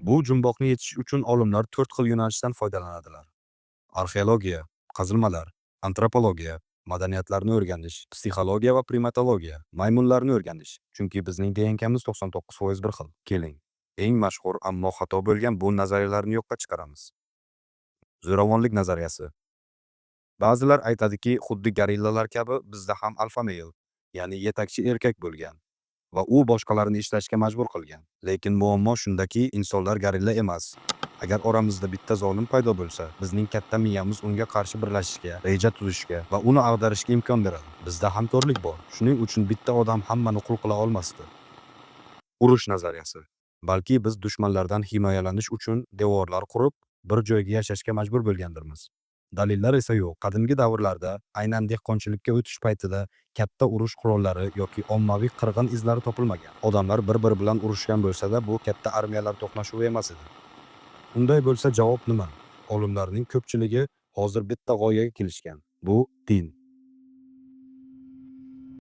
Bu jumboqni yechish uchun olimlar to'rt xil yo'nalishdan foydalanadilar. Arxeologiya, qazilmalar, antropologiya, madaniyatlarni o'rganish, psixologiya va primatologiya, maymunlarni o'rganish. Chunki bizning DNKmiz 99% bir xil. Keling, eng mashhur, ammo xato bo'lgan bu nazariyalarni yo'qqa chiqaramiz. Zo'ravonlik nazariyasi. Ba'zilar aytadiki, xuddi gorillalar kabi bizda ham alfa male, ya'ni yetakchi erkak bo'lgan va u boshqalarni ishlashga majbur qilgan. Lekin muammo shundaki, insonlar gorilla emas. Agar oramizda bitta zolim paydo bo'lsa, bizning katta miyamiz unga qarshi birlashishga, reja tuzishga va uni ag'darishga imkon beradi. Bizda hamkorlik bor. Shuning uchun bitta odam hammani qul qila olmasdi. Urush nazariyasi. Balki biz dushmanlardan himoyalanish uchun devorlar qurib, bir joyga yashashga majbur bo'lgandirmiz. Dalillar esa yo'q. Qadimgi davrlarda, aynan dehqonchilikka o'tish paytida katta urush qurollari yoki ommaviy qirg'in izlari topilmagan. Odamlar bir-biri bilan urushgan bo'lsa-da, bu katta armiyalar to'qnashuvi emas edi. Unday bo'lsa javob nima? Olimlarning ko'pchiligi hozir bitta g'oyaga kelishgan. Bu din.